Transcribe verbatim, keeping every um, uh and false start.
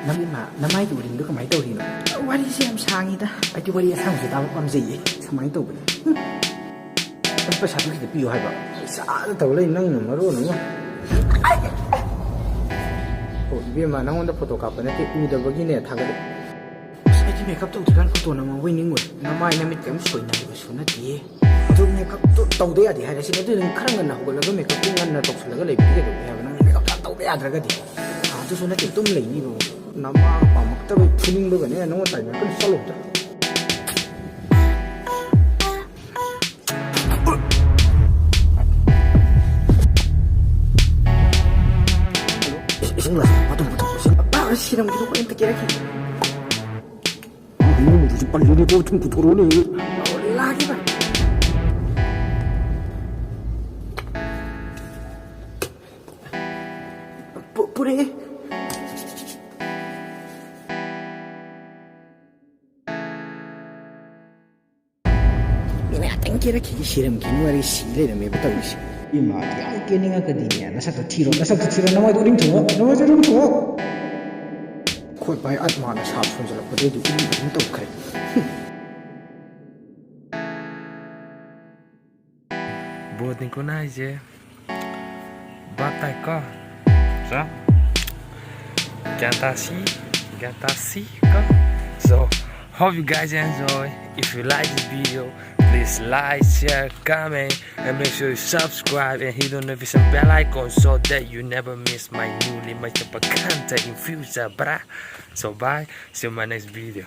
ꯅꯪ ꯏꯃꯥ, ꯅꯃꯥꯏꯒꯤ ꯎꯔꯤꯡꯗꯣ ꯀꯃꯥꯏꯅ ꯇꯧꯔꯤꯅꯣ? ꯋꯥꯔꯤꯁꯦ ꯌꯥꯝ ꯁꯥꯡꯉꯤꯗ꯫ ꯑꯩꯗꯤ ꯋꯥꯔꯤ ꯑꯁꯥꯡꯕꯁꯦ ꯇꯥꯕ ꯄꯥꯝꯖꯩꯌꯦ꯫ ꯁꯨꯃꯥꯏꯅ ꯇꯧꯕꯅꯦ꯫ ꯍꯨꯝ꯫ ꯑꯗꯨ ꯄꯩꯁꯥꯗꯨ ꯈꯤꯇ ꯄꯤꯌꯨ ꯍꯥꯏꯕ꯫ ꯄꯩꯁꯥꯗ ꯇꯧ ꯂꯩ ꯅꯪꯅ ꯃꯔꯣꯟ ꯑꯃ꯫ ꯑꯣ, ꯏꯕꯦꯝꯃ, ꯅꯪꯉꯣꯟꯗ ꯐꯣꯇꯣ ꯀꯥꯞꯄ ꯅꯠꯇꯦ, ꯎꯗꯕꯒꯤꯅꯦ, ꯊꯥꯒꯠꯂꯦ꯫ ꯑꯁ, ꯑꯩꯗꯤ ꯃꯦꯀꯞ ꯇꯧꯗ꯭ꯔꯤꯀꯥꯟ ꯐꯣꯇꯣ ꯅꯝꯍꯧꯕꯩ ꯅꯤꯡꯉꯨꯔꯦ꯫ ꯅꯃꯥꯏ ꯅꯃꯤꯠ ꯀꯩꯝ ꯁꯣꯏꯅꯔꯤꯕꯁꯨ ꯅꯠꯇꯦ꯫ ꯑꯗꯨ ꯃꯦꯀꯞꯇꯣ ꯇꯧꯗ ꯌꯥꯗꯦ ꯍꯥꯏꯔꯁꯤ꯫ ꯑꯗꯨ ꯅꯪ ꯈꯔ ꯉꯟꯅ ꯍꯧꯒꯠꯂꯒ ꯃꯦꯀꯞꯇꯣ ꯉꯟꯅ ꯇꯧꯁꯜꯂꯒ ꯂꯩꯕꯗꯤ ꯀꯩꯗꯧꯒꯦ ꯍꯥꯏꯕ? ꯅꯪ ꯃꯦꯀꯞ ꯌꯥꯝ ꯇꯧꯗ ꯌꯥꯗ꯭ꯔꯒꯗꯤ꯫ ꯑꯥ, ꯑꯗꯨꯁꯨ ꯅꯠꯇꯦ, ꯇꯨꯝ ꯂꯩꯅꯤꯕ꯫ ꯅꯃꯥꯒ ꯄꯥꯝꯃꯛꯇꯕꯩ ꯐꯨꯅꯤꯡꯕꯒꯅꯦ ꯅꯉꯣꯟ ꯇꯥꯏꯅꯔꯛꯀꯅꯤ꯫ ꯆꯠꯂꯣ ꯑꯝꯇ꯫ ꯏꯁꯤꯡ ꯒ꯭ꯂꯥꯁ ꯃꯇꯨꯝ ꯄꯨꯊꯣꯛ, ꯏꯁꯤꯡ꯫ ꯑꯥ, ꯁꯤꯔꯝꯒꯤꯗꯣ ꯑꯩ ꯑꯝꯇ ꯀꯦꯔꯛꯈꯤꯒꯦ꯫ ꯑꯥ, ꯅꯪꯕꯨꯗꯤ ꯄꯜꯂꯤꯅꯦꯀꯣ, ꯊꯨꯝ ꯄꯨꯊꯣꯔꯛꯑꯣꯅꯦ꯫ ꯂꯥꯛꯀꯦ ꯚꯥꯏ꯫ ꯄꯨ-, ꯄꯨꯔꯛꯑꯦ꯫ ꯃꯤꯅ ꯉꯥꯛꯇꯪ ꯀꯦꯔꯛꯈꯤꯒꯦ, ꯁꯤꯔꯝꯈꯤꯅꯤ ꯋꯥꯔꯤ ꯁꯤ ꯂꯩꯔꯝꯃꯦꯕ ꯇꯧꯔꯤꯁꯦ꯫ ꯏꯃꯥ, ꯌꯥꯝ ꯀꯦꯅꯤꯡꯉꯛꯀꯗꯤꯅꯦ, ꯅꯁꯛꯇꯣ ꯊꯤꯔꯣ, ꯅꯁꯛꯇꯣ ꯊꯤꯔꯣ, ꯅꯃꯥꯏꯗꯣ ꯎꯔꯤꯡ ꯊꯨꯡꯉꯣ, ꯅꯃꯥꯏꯗꯣ ꯎꯔꯤꯡ ꯊꯨꯡꯉꯣ꯫ ꯑꯩꯈꯣꯏ ꯚꯥꯏ ꯑꯠꯃꯥꯅ ꯁꯥꯞ ꯁꯣꯟꯖꯜꯂꯛꯄꯗꯩꯗꯤ ꯎꯔꯤꯡ ꯑꯗꯨꯝ ꯇꯧꯈ꯭ꯔꯦ꯫ ꯕꯣꯠꯅꯤꯀꯣ ꯅꯥꯏꯁꯦ꯫ ꯚꯥꯞ ꯇꯥꯏꯀꯣ? ꯆꯥ? ꯒ꯭ꯌꯥꯟ ꯇꯥꯁꯤ? ꯒ꯭ꯌꯥꯟ ꯇꯥꯁꯤꯀꯣ? So, hope you guys enjoy. If you like this video, please like, share, comment, and make sure you subscribe and hit the notification bell icon so that you never miss my newly made content in future, bruh. So bye, see you in my next video.